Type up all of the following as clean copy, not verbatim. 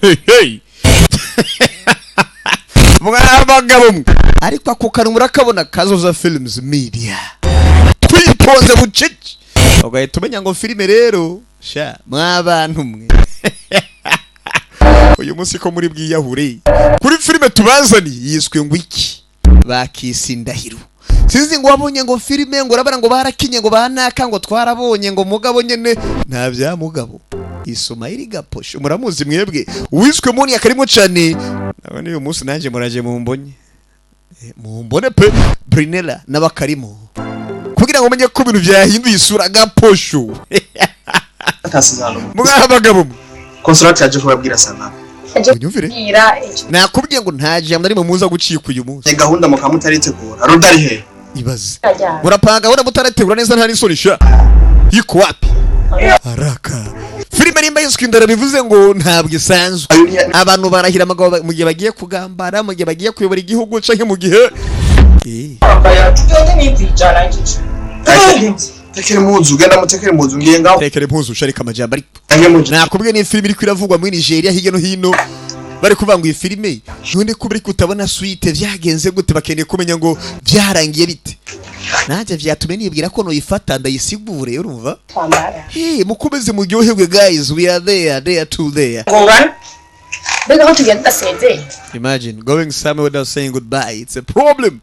Hey, hey. Mwabagabo mwe, ariko ako kantu murakabona, Kazoza Films Media, twitonze bucece, ugahita umenya ngo filime rero sha. Mwabantu mwe, uyu munsi ko muri bwiyahure kuri filime tubazaniye yiswe ngo iki? Bakise Indahiro. Sinzi ngo wabonye ngo filime, ngo urabona ngo barakinye, ngo banaka, ngo twarabonye ngo mugabo nyene nta bya mugabo. Isumayiri Gaposho muramuzi mwebwe, uwiswe Moni akarimo cane. Nabone uyu munsi nanjye muraje mumbonye. Mumbone pe. Brinella n'abakarimo kugira ngo umenye ko ibintu byahinduye isura. Gaposho. Atasizano. Mwabagabo mwe. Consolata yaje kubabwira sana. Unyumvire. Bwira icyo. Nakubwiye ngo nta jambo na rimwe muza gucika uyu munsi. Gahunda mukaba mutaritegura. Rudari he? Ibaze. Ajyana. Murapanga gahunda mutarategura neza, nta n'isoni sha. Yiko wapi haraka filime nimba yiswe Indara, bivuze ngo ntabwo isanzwe. Ayo ni Abantu barahira amagabo mu gihe bagiye kugambara, mu gihe bagiye kuyobora igihugu canke mu gihe. Tugende nitwijana iki. Tekere impuzu, genda mutekere impuzu, ngiye ngaho. Tekere impuzu sharika amajambo ariko. Ngiye mu Nakubwiye, ni filime iriko iravugwa muri Nigeria hirya no hino. Bari kuvuga ngo iyi filime none ko bari kutabona suite, vyagenze gute? Bakeneye kumenya ngo vyarangiye bite. Nanjye vyatumye nibwira ko noyifata ndayisigure, urumva? Twambara. Hey, mukomeze muryoherwe guys, we are there, there to there. Ngongana mbega aho tugenda tudasezeye. Imagine going somewhere without saying goodbye, it's a problem.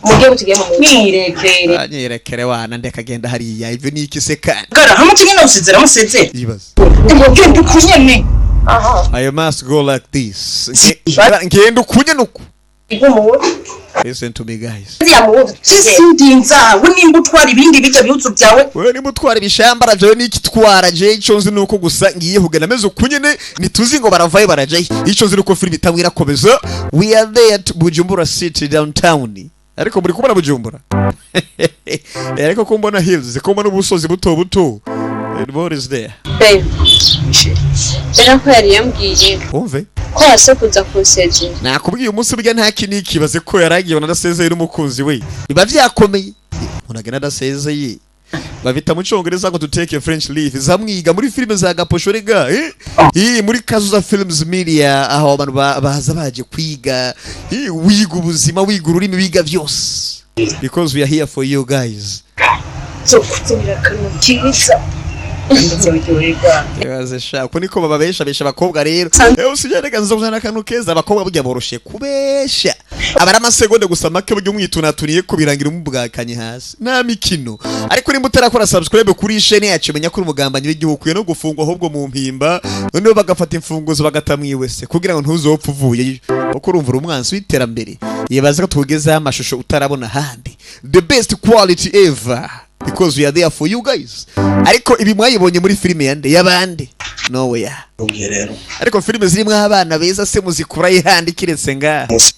Mugiye ngo tugiye mu mwirekere. Anyerekere wana, ndeka genda hariya, ivyo ni iki se kandi? Gara hamwe kimwe usezera musezera. Ibaze. Ugenda ukunyene. Aha. I must go like this. Ngenda ukunye nuku. Igumuwe. Listen to me guys. Ziriya muhuzu. Sisindinza we nimba utwara ibindi bijya bihuzu byawe. Wewe nimba utwara ibishambara vyawe n'iki twara, je ico nzi nuko gusa ngiye kugenda meze ukunyene. Ntituzi ngo baravayo barajayo. Ico nzi nuko filime itamwe irakomeza. We are there at Bujumbura City downtown. Ariko muri kubona Bujumbura? Ariko ko mbona hills, ko mbona ubusozi buto buto, and what is there? Babe, rero ko yari yambwiye Umve. ko yase kuza kunsezera. Nakubwiye, umunsi burya nta kinikibaze ko yaragiye adasezeye n'umukunzi we, biba vyakomeye. Umuntu agenda adasezeye babita mu Cyongereza ngo "to take a French leave". Zamwiga muri filime za Gaposho rega, eh? Eh, muri Kazuza Films Media, aho abantu baza baje kwiga, wiga ubuzima, wiga ururimi, wiga vyose, because we are here for you guys. Zo kuzanira akantu kiza ndetse. Ibaze sha, uko niko bababesha besha abakobwa rero. Usijya reka nzozana akantu keza. Abakobwa burya boroshe kubesha, aba ari amasegonda gusa make, burya umwitunatuniye ko birangira umubwakanye hasi, nta mikino. Ariko nimba utarakora subscribe kuri chaîne yacu, menya ko uri umugambanyi w'igihugu, ukwiye no gufungwa ahubwo mu mpimba, noneho bagafata imfunguzo bagata mwiwese kugira ngo ntuzopfe uvuyeyo, kuko urumva uri umwansi w'iterambere. Yibaza ko tukugezaho amashusho utarabona ahandi, the best quality ever, because we are there for you guys. Ariko ibi mwayibonye muri filime yande y'abandi nowhere. Ubwiye rero. Ariko filime zirimo abana beza se muzikura yihandi kiretse ngaha? Musi.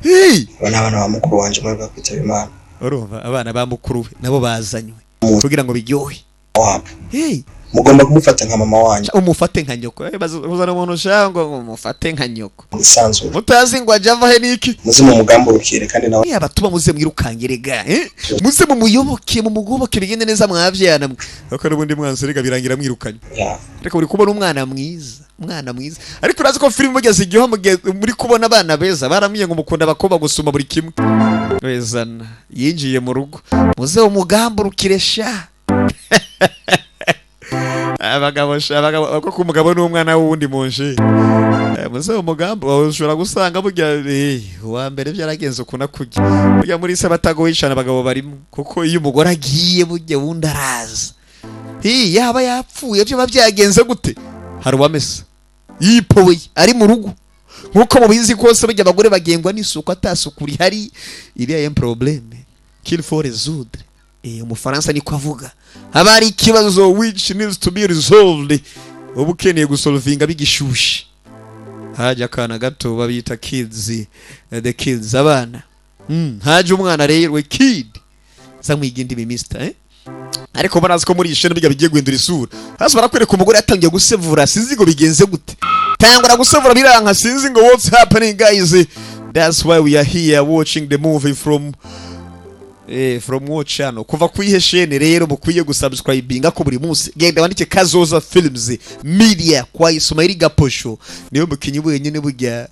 Hey! Aba ni abana ba mukuru wanje mwebwe kwitaba Imana. Urumva, abana ba mukuru we nabo bazanywe kugira ngo biryohe. Wabo. Hey! Mugomba kumufata nka mama wanyu. Umufate nka nyoko. Uzana umuntu ushaka ngo umufate nka nyoko. Mwisanzure. Mutazi ngo ajya ava he niki. Muze mu mugamburukire kandi nawe. Abatuma muze mwirukangire ga, eh? Muze mumuyoboke, mumugoboke, bigende neza mwavyana mwe, ariko n'ubundi mwansi rega birangira mwirukanye. Ya. Ariko uri kubona umwana mwiza, umwana mwiza. Ariko urazi ko filime mugeze igihe mugihe muri kubona abana beza, baramwiye ngo mukunda abakobwa gusumba buri kimwe. Wezana yinjiye mu rugo, muze umugamburukire sha. Abagabo sha, abagabo kuko umugabo n'umwana w'uwundi munshi. Muze umugambi ushobora gusanga burya, uwa mbere byaragenze ukuntu akujya burya muri se batagoye cyane. Abagabo barimo, kuko iyo umugore agiye burya wundi araza. Hi, yaba yapfuye, byo byagenze gute? Hari uwamesa yipoye ari mu rugo. Nkuko mubizi kose, burya abagore bagengwa n'isuku, atasuku rihari iriya un problème qu'il faut résoudre. Umufaransa niko avuga, haba hari ikibazo which needs to be resolved, uba ukeneye gusolvinga bigishushe. Hajya akana gato babita kids, the kids, abana. Haje umwana rero, we kid za mwiga indimi mister, eh? Ariko barazi ko muri iyi shene bijya bigiye guhindura isura. Hasi barakwereka umugore yatangiye gusevura, sinzi ngo bigenze gute, tangura gusevura biranka, sinzi ngo what's happening guys. That's why we are here watching the movie from From what channel? Kuva kuyihe chaîne rero mukwiye gusubscribinga ko buri munsi? Genda wandike Kazoza Films Media kwa Ismail Gaposho, niyo mukinyi wenyene burya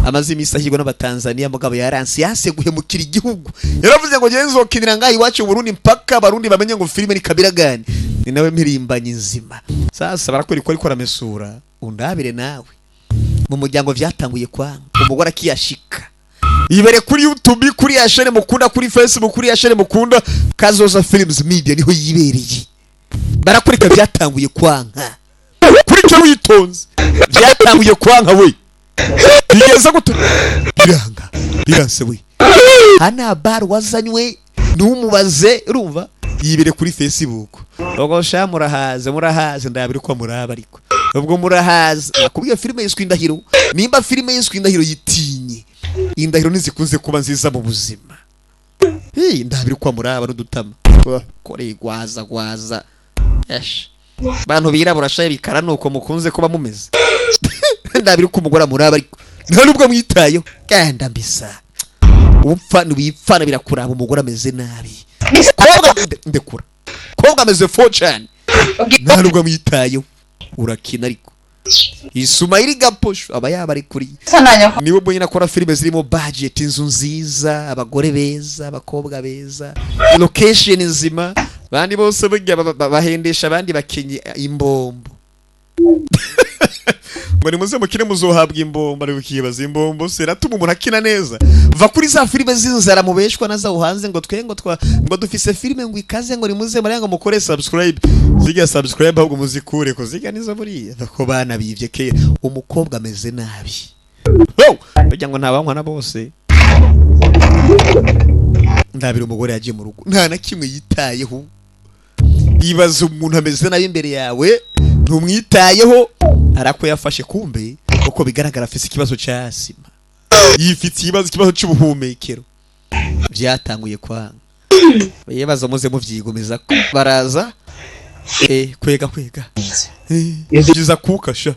amaze imisi ahigwa n'Abatanzania, mugabo yaranse, yase guhemukira igihugu. Yaravuze ngo genzo kinira ngaha iwacu mu Burundi mpaka Abarundi bamenye ngo filime ni kabira gani. Ni nawe mpirimbanyi nzima. Sasa barakwereka ko ariko aramesura, undabire nawe mu muryango vyatanguye kwanga, umugore akiyashika. Ibere kuri YouTube, kuri ya chaîne mukunda, kuri Facebook, kuri ya chaîne mukunda, Kazoza Films Media, niho yibereye. Barakwereka byatanguye kwanka, kuri cyo witonze, byatanguye kwanka we, bigeze gute, biranga, biranse we. Hana bar wazanywe ntumubaze, urumva yibere kuri Facebook. Ubwo sha murahaze, murahaze, ndabiri ko muraba, ariko ubwo murahaze. Nakubwiye filime yiswe Indahiro. Nimba filime yiswe Indahiro, yitinye. Indahiro ntizikunze kuba nziza mu buzima. Hey, ndabiri ko muraba n'udutama kore gwaza gwaza. Esh, bantu birabura sha, bikara nuko mukunze kuba mumeze. Ndabiri ko umugore amuraba, ariko nta nubwo mwitayeho. Genda mbisa, upfa wipfana birakuraba. Umugore ameze nabi, kobwa ndekura, kobwa ameze fo cyane, nta nubwo amwitayeho. Urakina, ariko Isumayili Gaposho aba yaba ari kuri niwe mbonye akora filime zirimo budget, inzu nziza, abagore beza, abakobwa beza, location nzima. Bandi bose burya bahendesha abandi bakinyi imbombo, ngo nimuze mukine muzohabwa imbombo. Ari ukibaza imbombo se ratuma umuntu akina neza? Va kuri za filime z'inzara mubeshwa na za hanze, ngo twe ngo twa ngo dufise filime ngo ikaze, ngo nimuze muri ngo mukore subscribe. Zijya subscribe ahubwo muzikure ko zijya nizo buriya ko bana bivye kera. Umukobwa ameze nabi. Oh, burya ngo ntabanywa na bose. Ndabira umugore yagiye mu rugo, nta na kimwe yitayeho. Ibaza umuntu ameze nabi imbere yawe, ntumwitayeho, arako yafashe. Kumbe uko bigaragara afise ikibazo cya asima, yifitiye ikibazo cy'ubuhumekero. Byatanguye kwanga, ibibazo muze muvyigomeza ko baraza kwega kwega byiza kukasha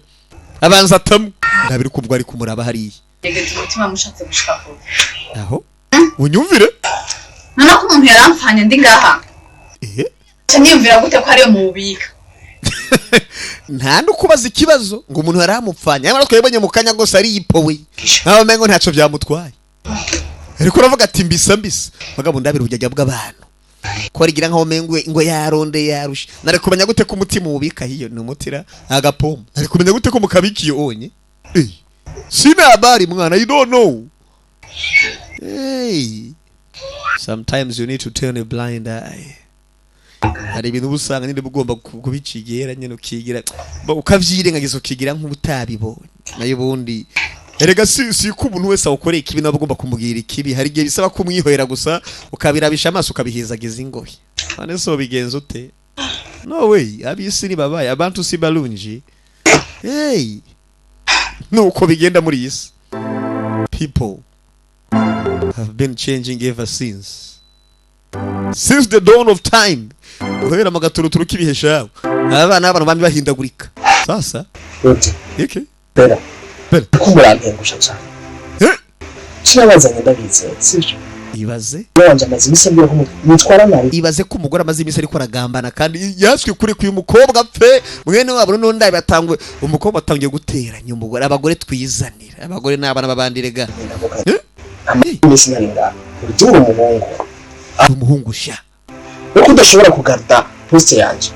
abanza atamu. Ndabiri kubwo ari kumuraba hariya. Yegetse umutima mushatse gushika kure. Aho unyumvire. None ko umuntu yaramfanye ndi ngaha, nca niyumvira gute ko ariyo mubika? Nta no kubaza ikibazo ngo umuntu yaramupfanye, nyamara twebonye mu kanya gose ari yipowe nkaho mengo ntaco byamutwaye, ariko uravuga ati mbisa mbisa. Mugabo ndabira ubujyajya bw'abantu ko rigira nkaho mengo ngo yaronde yarushe. Nari kumenya gute ko umutima ubika hiyo ni umutira agapombo? Nari kumenya gute ko mukabikiye onye? Sina habari mwana, you don't know. Hey, sometimes you need to turn a blind eye. Hari ibintu uba usanga nyine uba ugomba kubicigera nyine, ukigira ukavyirengagiza, ukigira nk'ubutabibonye. Nayo ubundi erega si ko umuntu wese awukoreye ikibi nawe ugomba kumubwira ikibi. Hari igihe bisaba kumwihorera gusa, ukabirabisha amaso, ukabihezagiza ingohe. None so bigenza ute? No way, abisi nibabaye abantu si balunji. Hey, nuko bigenda muri iyi si. People have been changing ever since the dawn of time, guhera mu gaturuturu k'ibihe shawe, abana b'abantu bamwe bahindagurika. Sasa Ruti, iki Bera. Bera. Ko murantengusha cyane. Eh? Sinabazanye ndabizeye, sibyo? Ibaze. Wanje amaze iminsi ambwira ko mutwara nabi. Ibaze ko umugore amaze iminsi ariko aragambana kandi yaswe kure kuyu mukobwa pfe mwene wabo. N'undi batangwe, umukobwa atangiye guteranya umugore. Abagore twizanira, abagore n'abana b'abandi rega. Eh? Amaze iminsi nari ngaha. Ruti, uri umuhungu. Umuhungu sha. Nuko udashobora kugarda poste yanje.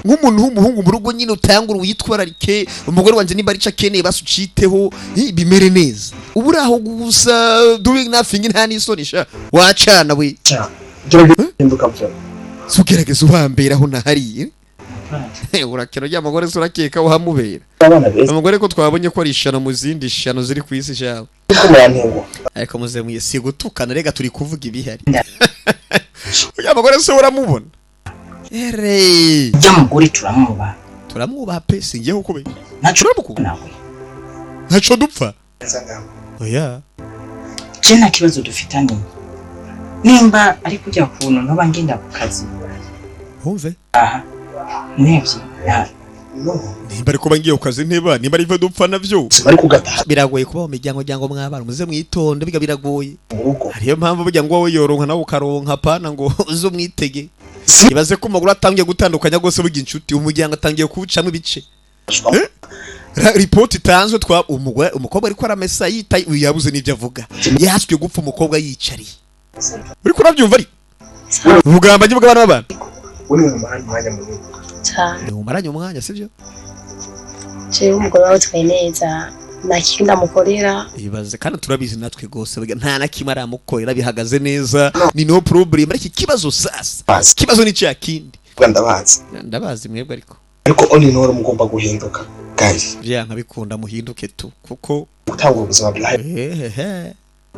Nk'umuntu w'umuhungu mu rugo nyine utangura witwararike umugore wanje, nimba arico akeneye basi uciteho, bimere neza. Ubu uri aho gusa doing nothing, nta n'isoni sha, wacana we. Cyane. Gerageza guhinduka vuba. Si ugerageza uhambera aho nahariye, urakena rya mugore se, urakeka uhamubera? Abana beza. Umugore ko twabonye ko ari ishano mu zindi shano ziri ku isi shawe. Ko murantenguha. Ariko muze mwiye, si gutukana rega, turi kuvuga ibihari. Uriya mugore se uramubona ere? Ujya mugore turamwubaha. Turamwubaha pe, singiye kukubeshya. Ntaco Turamukunda. nawe. Ntaco dupfa. Neza ngaho. Oya. Je nta kibazo dufitanye, nimba ari kujya kuntu ntoba ngenda ku kazi. Wumve. Aha ndebye No. Nimba ariko bangiye ku kazi, nteba nimba ari ivyo dupfa navyo. Bari kugataha. Biragoye kuba mu miryango ryango mwabana, muze mwitonde, biga biragoye. Mu rugo. Hariyo mpamvu burya ngo wowe yoronka nawe ukaronka, pana ngo uze umwitege. Ibaze ko umugore atangiye gutandukanya rwose burya inshuti, umuryango atangiye kuwucamo ibice. Eh? Ripoti itanzwe twa umugore, umukobwa ariko aramesa yitaye, uyu yabuze n'ibyo avuga, yaswe gupfa umukobwa yicariye. Uriko urabyumva, ari ubugambanyi bw'abana b'abantu. We ni umumara umwanya munini. Cyane. Umaranye umwanya, sibyo? Jewe umugore wawe twaye neza, nta kibi ndamukorera. Ibaze kandi turabizi natwe rwose burya nta na kimwe aramukorera, bihagaze neza, ni no problem. Ariko ikibazo sasa, Bazi. ikibazo ni cya kindi. Bwa ndabazi. Ndabazi mwebwe ariko. Ariko all in all mugomba guhinduka, guys. Byanka bikunda muhinduke tu, kuko gutanga ubuzima bwa Ehehe.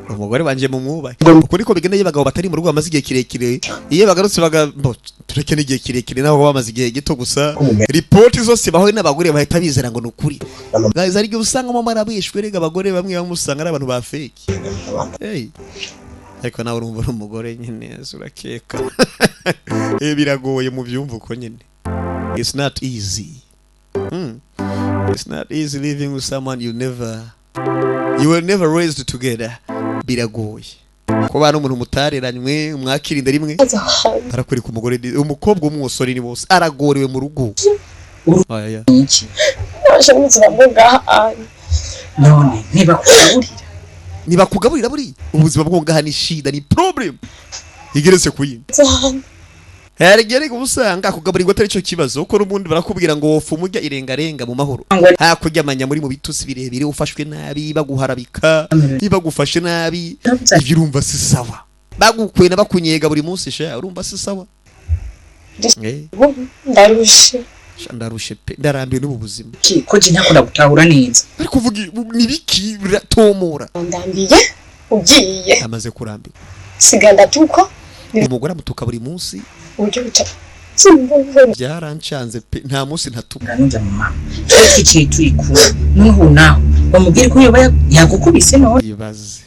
Umugore wanje mumwubahe. Uko niko bigenda iyo abagabo batari mu rugo bamaze igihe kirekire, iyo bagarutse baga bo, tureke n'igihe kirekire, nabo bamaze igihe gito gusa, ripoti zose bahuye n'abagore bahita bizera ngo ni ukuri. Guys, hari igihe usanga mama arabishwe rega, abagore bamwe bamusanga ari abantu ba fake. Hey. Ariko nawe urumva uri umugore nyine urakeka. Biragoye mu byumva uko nyine. It's not easy. It's not easy living with someone you were never raised together. Biragoye. Kuba n'umuntu mutareranywe mwakirinda rimwe. Arakwereka umugore, umukobwa w'umusore ni bose aragorewe mu rugo. Aya. Iki? Naje n'ubuzima bwo ngaha. None ntibakugaburira? Ntibakugaburira, buri ubuzima bwo ngaha ni shida, ni problem igeretse ku yindi. Hari igihe ariko usanga kugaburirwa atari cyo kibazo, kuko n'ubundi barakubwira ngo wofu umurya irengarenga mu mahoro, hakurya amanya muri mu bitusi birebire, ufashwe nabi, baguharabika, bagufashe nabi, ibyo urumva si sawa, bagukwena, bakunyega buri munsi sha, urumva si sawa. Ndarushe. Sha, ndarushe pe, ndarambiwe n'ubu buzima. Ki ko je ntakunda gutahura neza. Ariko uvuga ni biki, biratomora. Ndambiye ugiye. Amaze kurambirwa. Siga ndatukwa. Umugore amutuka buri munsi. Uburyo buca simba. Byarancanze pe, nta munsi ntatuka. Ndanujya mu mama twe twicaye turi kumwe n'ubu, naho bamubwire ko yoba yagukubise none. Ibaze.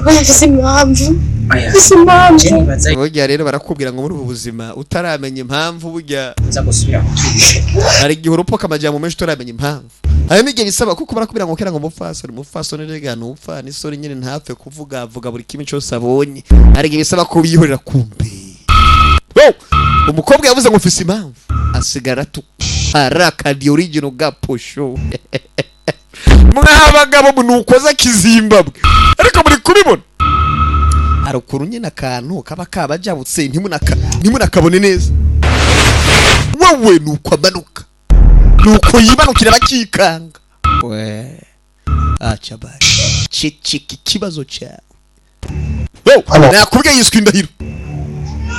Ko yafise impamvu. Aya. Afise impamvu. Je nibaza Burya rero barakubwira ngo muri ubu buzima utaramenya impamvu burya uza gusubira kutuba. Hari igihe urupoka amajambo menshi utaramenya impamvu. Hari n'igihe bisaba, kuko barakubwira ngo kera ngo umupfasoni, umupfasoni rega ntupfa n'isoni nyine, ntapfe kuvuga avuga buri kimwe cyose abonye. Hari igihe bisaba ko biyihorera kumbe. Oh! Umukobwa yavuze ngo mfise impamvu, asigara tu haraka the original gaposho. Mwabagabo nukoza kizimbabwe, ariko muri kubibona hari ukuntu nyine akantu kaba kabajabutse, ntimunakabone neza. Wowe nuko amanuka, nuko yimanukira bakikanga. We acha bari ceceka ikibazo cyawe. Yo, nakubwiye yiswe indahiro.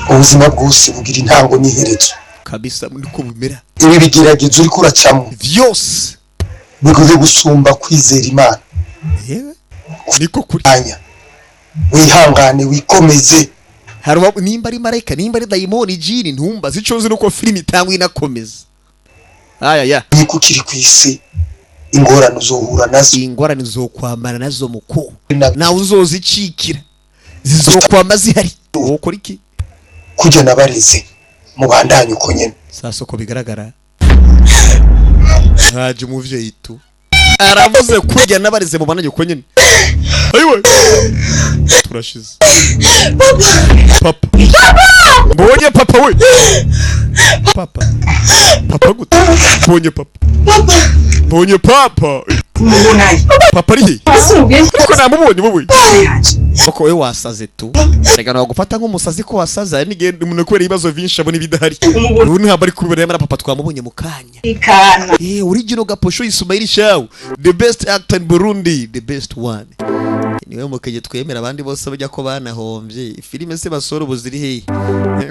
Ubuzima bwose bugira intango n'iherezo. Kabisa niko bumera. Ibi bigeragezo uriko uracamo vyose biguhe gusumba kwizera Imana. Yewe niko kuri. Anya wihangane, wikomeze. Hari nimba ari marayika, nimba ari dayimoni, jini, ntumbaze, ico nzi nuko filimi itangwa inakomeza aya ya. Niko ukiri ku isi, ingorane uzohura nazo. Ingorane uzokwamana nazo muko nawe uzozicikira, zizokwama zihari, wokora iki? Kujya nabareze mubandanye uko nyene. Sasa uko bigaragara haje umuvyeyi tu aravuze kurya n'abareze mu bananye uko nyene. Ayiwe, turashize. Papa, mbonye papa we, papa, papa gute? Mbonye papa, mbonye papa. Umubonaye? Papa ari he? Ariko namubonye wowe. Yaje. Koko wewe wasaze tu, reka nagufata nk'umusazi ko wasaze. Hari n'igihe umuntu kubera ibibazo vyinshi abona ibidahari. Ubu ntabwo ari kubibona, nyamara papa twamubonye mu kanya. Ikana. Original Gaposho Ismail Shaw, the best actor in Burundi, the best one. Niwe mukenye twemera, abandi bose bajya ko banahombye. Filime se basora ubu ziri hehe?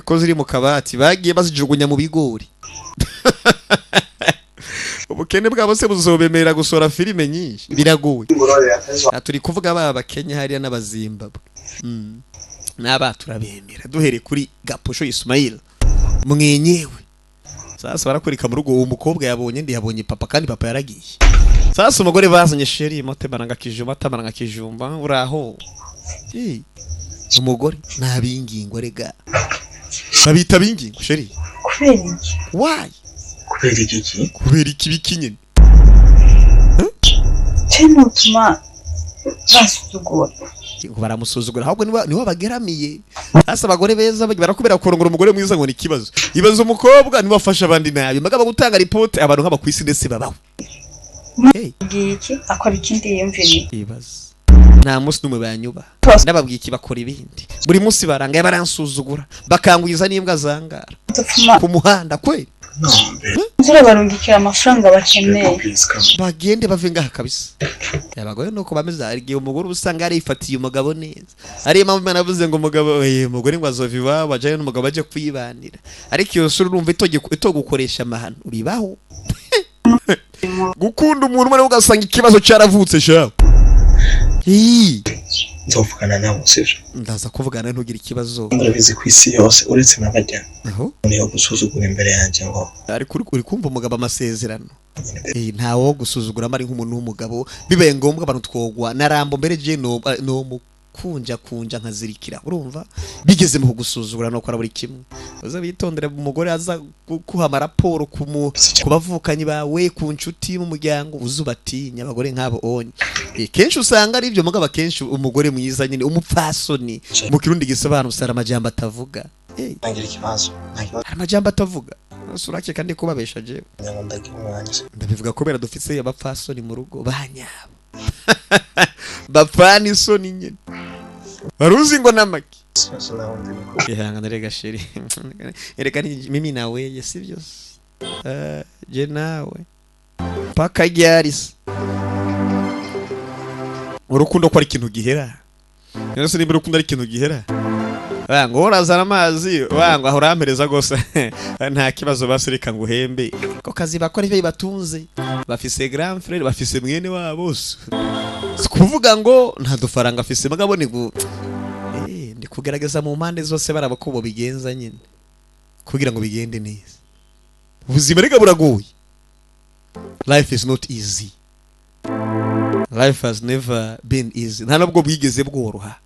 Ko ziri mu kabati, bagiye bazijugunya mu bigori. Ubukene bwabo se buzobemera gusora filime nyinshi? Biragoye. Aha turi kuvuga baba Bakenya hariya n'Abazimbabwe. N'aba turabemera. Duhereye kuri Gaposho Ismail mwenyewe. Sasa barakwereka mu rugo, uwo mukobwa yabonye ndi yabonye papa, kandi papa yaragiye. Sasa umugore bazanye chéri mote baranga kijumba tabaranga kijumba uraho. Eh, umugore nabingingwa rega. Babita bingingo chéri. Kubera iki? Why? Kubera iki? Kubera iki biki nyine? Ce notuma basuzugura. Ngo baramusuzugura, ahubwo niwe bageramiye hasi. Abagore beza barakubera kurongora umugore mwiza ngo ni ikibazo. Ibaza umukobwa niwe afasha abandi nabi, mugabo gutanga ripoti abantu nk'aba ku isi ndetse babaho. Hey. Ngiye iki akora ikindi yiyumviriye. Ibaza, nta munsi n'umwe banyuba. Ndababwiye iki, bakora ibindi buri munsi, barangaye, baransuzugura, bakangwiza n'imbwa zangara Dupfuma ku muhanda kwe. No, babe. Nzurabarungikira amafaranga bakeneye. Please come. Bagende bave ngaha kabisa. Abagore nuko bameze. Hari igihe umugore uba usanga yarifatiye umugabo neza, ariyo mpamvu Imana yavuze ngo umugabo, umugore ngo azova iwabo ajyayo n'umugabo ajye kwibanira, ariko iyo sura urumva itogukoresha amahano. Bibaho gukunda umuntu umwe ugasanga ikibazo cyaravutse shawe. Ii, Nzovugana nabo, sivyo? Ndaza kuvugana, ntugire ikibazo. Ndabizi ku isi yose uretse n'abajya Aho niyo gusuzugura imbere yanjye ngo ariko uri kumva umugabo amasezerano. Ntawo gusuzugura ari nk'umuntu w'umugabo. Bibaye ngombwa abantu twogwa na Rambo mbere je no mukunja kunja nkazirikira. Urumva bigeze mu kugusuzugura no kora buri kimwe, uza bitondere umugore aza kuha amaraporo ku bavukanyi bawe, ku nshuti, mu muryango, uzubatinya abagore nk'abo onye. Kenshi usanga ari ibyo, mugabo akenshi umugore mwiza nyine, umupfasoni mu Kirundi gisobanura usara amajambo atavuga. Ntagira ikibazo, nta kibazo. Hari amajambo atavuga. Urakeka ndi kubabesha jewe? Ngo ndagira umwanya se. Ndabivuga kubera dufise abapfasoni mu rugo banyabo bapfana isoni nyine, waruzi ngo namaki. Sinzi naho ndi gukora. Ihangane rega chéri, erega ni mimi nawe si byose. Je nawe paka ryari se? Urukundo ko ari ikintu gihera rero se, nimba urukundo ari ikintu gihera, ngo urazana amazi, ngo aho urampereza rwose, nta kibazo, basi reka ngo uhembe ko kazi bakora ibyo bibatunze. Bafise grand frère, bafise mwene wabo, si kuvuga ngo nta dufaranga afise, mugabo ni ndi kugerageza mu mpande zose baraba ko bobigenza nyine kugira ngo bigende neza. Ubuzima rega buragoye. Life is not easy, life has never been easy, nta nubwo bwigeze bworoha.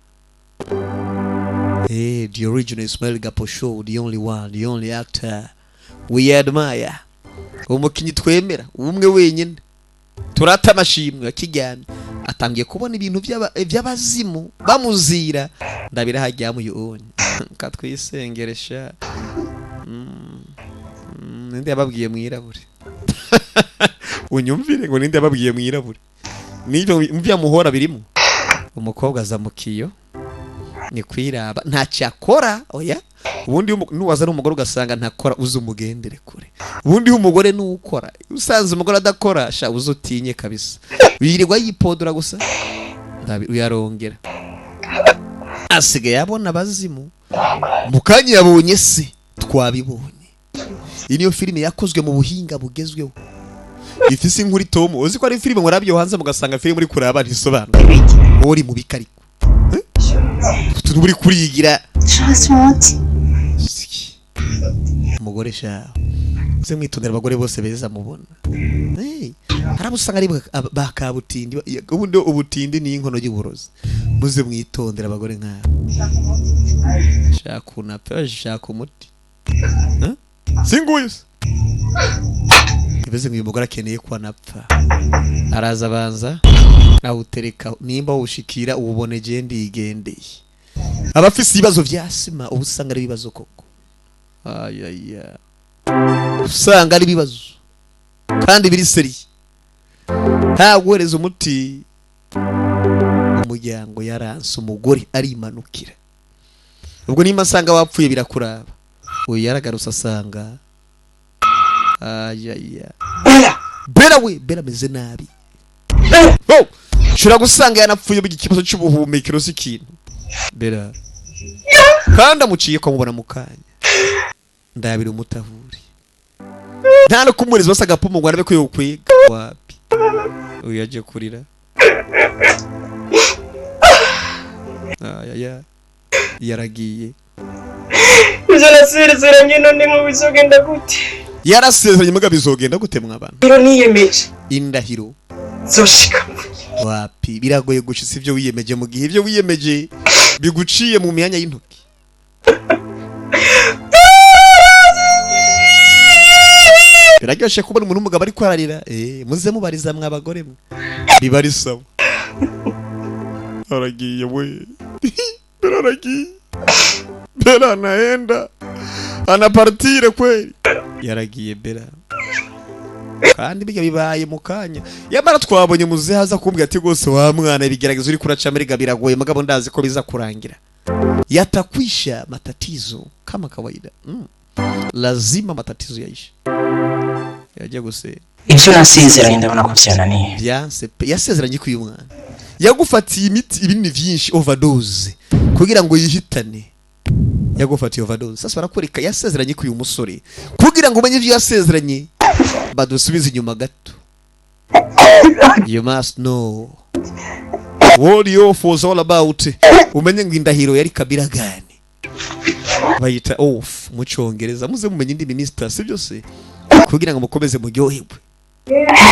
Hey, the original Ismail Gapo Show, the only one, the only actor we admire, umukinnyi twemera umwe wenyine turata amashimwe. Akiryamye atangiye kubona ibintu by'abazimu bamuzira. Ndabira hajya muyonye katwisengeresha. Ninde yababwiye mwirabure? Unyumvire ngo ninde yababwiye mwirabure? Nibyo muvya birimo. Umukobwa aza mu kiyo ni kwiraba, ntacyo akora. Oya, ubundi iyo nuwaza ari umugore ugasanga ntakora, uzi umugendere kure. Ubundi iyo umugore nuwukora, usanze umugore adakora sha, uzi utinye kabisa, wirirwa yipodora gusa. Uyarongera asigaye abona abazimu. Mu kanya yabonye se, twabibonye. Iyi niyo filime yakozwe mu buhinga bugezweho, ifise inkuru itomu. Uzi ko ari filime murabyo hanze, mugasanga filime uri kuraba ntisobanura, wowe uri mu bikariko utuntu uri kurigira. Transport. Umugore sha, uze mwitondera abagore bose beza mubona. Hey, hari abo usanga ari ba kabutindi. Ubundi ubutindi ni inkono y'uburozi. Muze mwitondera abagore nk'abo. Shaka unapfa, shaka umuti. Huh? Singuyu se bivuze ngo uyu mugore akeneye ko anapfa, araza abanza awutereka, nimba wushikira uwubone. Je ndigendeye. Abafise ibibazo vya sima uba usanga ari ibibazo koko. Ayaya, usanga ari ibibazo kandi biri sérieux. Nta guhereza umuti umuryango, yaranse umugore arimanukira. Ubwo nimba asanga wapfuye birakuraba. Uyu yaragarutse asanga, ayaya, Bera we, Bera ameze nabi. Oh! Ushobora gusanga yanapfuye mu ikibazo cy'ubuhumekero, si ikintu. Bera kandi amuciye ko amubona mu kanya, ndabira umutahuri, nta no kumuriza bose agapfumu ngo arabe ko yokwiga. Wapi, uyu yaje kurira. Ayaya, yaragiye. Ivyo nasezeranye none mu bizogenda gute? Yarasezeranye, muga bizogenda gute mwabana? Rero niyemeje Indahiro zoshika. Wapi, biragoye gushitsa ibyo wiyemeje mu gihe ibyo wiyemeje biguciye mu myanya y'intoki. Biraryoshe kubona umuntu w'umugabo ariko ararira. Muze mubariza mwa bagore mwe, biba ari sawa. Aragiye we, Bera aragiye, Bera anaenda, anapartire kweli, yaragiye Bera. Kandi bijya bibaye mu kanya yamara twabonye muzehe aza kumbwira ati: "Rwose wa mwana, ibigerageza uri kuraca muri biragoye, mugabo ndazi ko biza kurangira, yatakwisha matatizo kama kawaida. Lazima matatizo yaishe." Yajya gusenga. Ibyo nasezeranye ndabona ko byananiye. Byanse pe. Yasezeranye ko uyu mwana yagufatiye imiti, ibinini vyinshi, overdose, kugira ngo yihitane. Yagufatiye overdose. Sasa barakwereka yasezeranye ko uyu musore, kugira ngo umenye ibyo yasezeranye, badusubize inyuma gato. You must know what the oath was all about. Umenye ngo indahiro yari kabira gani. Bayita oath mu Cyongereza. Muze mumenye indimi, mister, sibyo se? Kugira ngo mukomeze muryoherwe.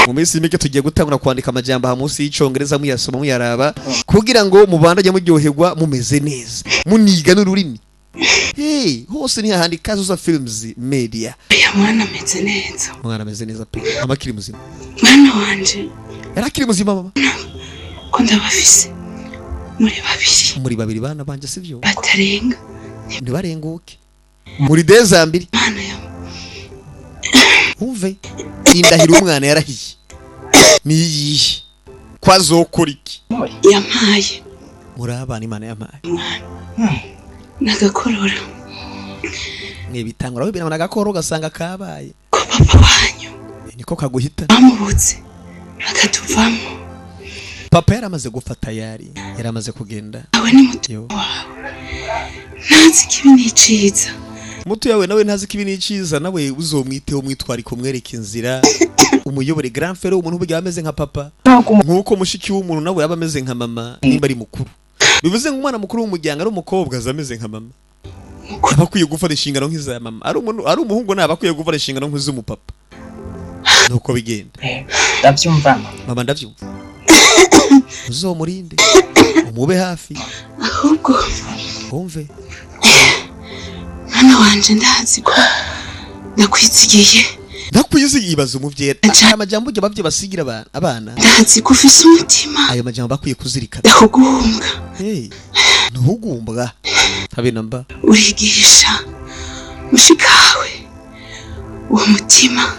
Mu minsi mike tugiye gutangura kwandika amajambo aha munsi y'Icyongereza, muyasoma, muyaraba, kugira ngo mubandanye muryoherwa, mumeze neza, muniga n'ururimi. Hey, hose ni hahandi, Kazoza Films Media. Oya mwana, ameze neza. Umwana ameze neza pe, mama, akiri muzima. Mwana wanje. Yari akiri muzima, mama. Ko ndabafise muri babiri. Muri babiri, bana banje, sivyo? Batarenga. Ntibarenguke muri dezambiri. Mana ya Wumve indahiro umwana yarahiye ni iyihe, ko azokora iki? Yampaye. Muri abana Imana yampaye. Nagakorora. Mwibitangura wibina nagakoro, ugasanga kabaye. Ko papa wanyu Niko kaguhita. bamubutse akatuvamo. Papa yaramaze gufata, yari yaramaze kugenda. Awe ni muto Yo. wawe, ntazi ikibi n'iciza. Muto yawe nawe ntazi ko ibi ni icyiza. Nawe uzomwiteho, umwitwariko, umwereke inzira, umuyobore. Grand frère, umuntu burya aba ameze nka papa, nk'uko mushiki w'umuntu nawe aba ameze nka mama nimba ari mukuru. Bivuze ngo umwana mukuru w'umuryango ari umukobwa aza ameze nka mama, aba akwiye gufata inshingano nk'iza mama. Ari umuntu, ari umuhungu, nawe aba akwiye gufata inshingano nk'iz'umupapa. Nuko bigenda. Ndabyumva. Mama, ndabyumva. Uzomurinde, umube hafi. Ahubwo Wumve. mwana wanje, ndazi ko ndakwizigiye. Ndakwizigiye. Ibaza umuvyeyi aya majambo ujya abavyeyi basigira abana. Ndazi ko ufise umutima. Ayo majambo bakwiye kuzirikana. Ndakugumbwa. Hey, ntugumbwa habe namba. Urigisha mushikawe uwo mutima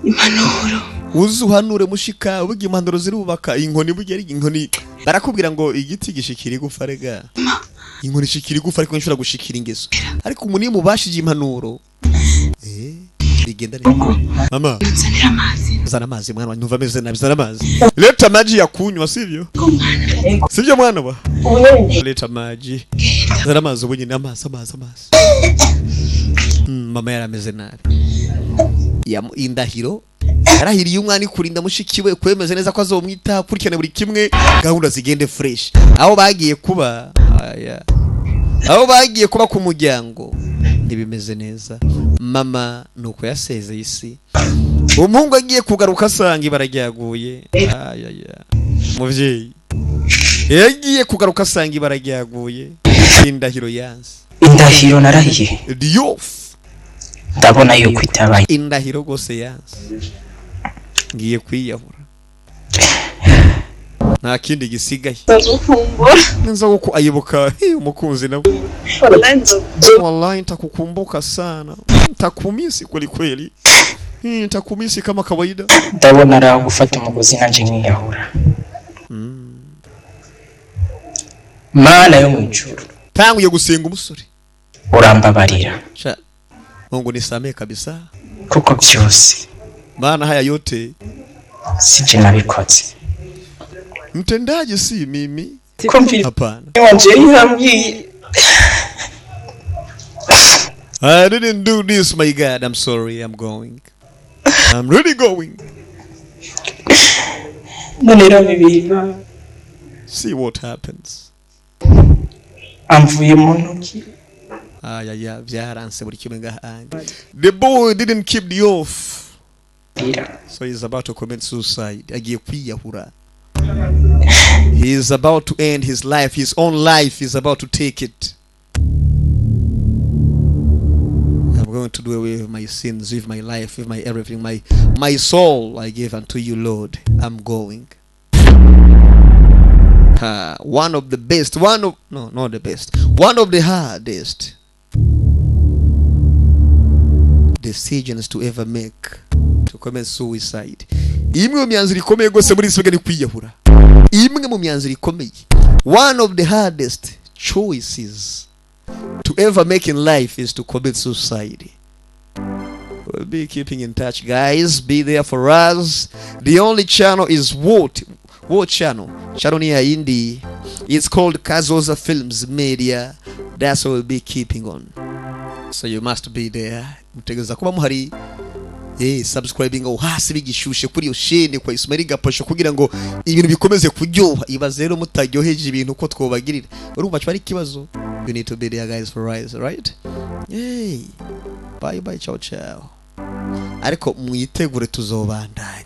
impanuro. Uzi uhanure mushika. Burya impanuro zirubaka. Inkoni burya ari inkoni. Barakubwira ngo igiti gishikira igufa. Rega inkoni ishikira igufa, ariko nshobora gushikira ingeso. Ariko umuntu iyo mubashije impanuro, bigenda neza, mama. Nzanira amazi. Zana amazi, mwana wanjye, numva ameze nabi. Zana amazi, leta maji ya kunywa. Sivyo, sivyo mwana wa? Leta maji, zana amazi ubu nyine, amazi, amazi, amazi. Mama yari ameze nabi. Indahiro yarahiriye umwana ikurinda mushiki we, kwemeza neza ko azomwita, akurikirana buri kimwe, gahunda zigende fresh. Aho bagiye kuba, aya, aho bagiye kuba ku muryango ntibimeze neza. Mama nuko yasezeye isi. Umuhungu agiye kugaruka asanga ibara ryaguye. Ayaya, muvyeyi yagiye kugaruka asanga ibara ryaguye, indahiro yanse. Indahiro narahiye. Diof. Ndabona yuko itabaye. Indahiro rwose yanse, ngiye kwiyahura, nta kindi gisigaye. Ndagukumbura. Nza kuko ayibuka umukunzi nawe. Wallahi Wallahi nitakukumbuka sana, nitakumisi kweli kweli. Nitakumisi kama kawaida. Ndabona ari aho gufata umugozi nanjye nkiyahura. Mana yo mu ijuru, Tanguye gusenga umusore. urambabarira. Sha Mungu nisamee kabisa. Kuko byose Maana haya yote sije nabikoze. Mtendaji si mimi. Kumvira. Hapana. Wanje yambwiye. I didn't do this, my God. I'm sorry. I'm going, I'm really going. None rero bibiri. See what happens. Amvuye mu ntoki. Ayaya, byaranse buri kimwe ngahandi. The boy didn't keep the oath. Bira. So he's about to commit suicide. Agiye kwiyahura. He is about to end his life, his own life. He's about to take it. I'm going. Going to do away with my sins, with my life, with my everything, my soul I give unto you, Lord. I'm going. One of the best, one of, no, not the best, one of the hardest decisions to ever make, to commit suicide. Imwe mu myanzuro ikomeye rwose muri isi ni kwiyahura. Imwe mu myanzuro ikomeye, one of the hardest choices to ever make in life is to commit suicide. We'll be keeping in touch, guys. Be there for us. The only channel is what? What channel? Channel ni ya yindi. It's called Kazoza Films Media. That's what we'll be keeping on. So you must be there. Mutegereza kuba muhari. Subscribing aho hasi bigishushe kuri iyo shene kwa Ismail Gaposho kugira ngo ibintu bikomeze kuryoha. Ibaze rero mutaryoheje ibintu ko twobagirira. Urumva cyo ari ikibazo. You need to be there, guys, for us, right? Hey. Bye bye, ciao ciao. Ariko mwitegure, tuzobandanya.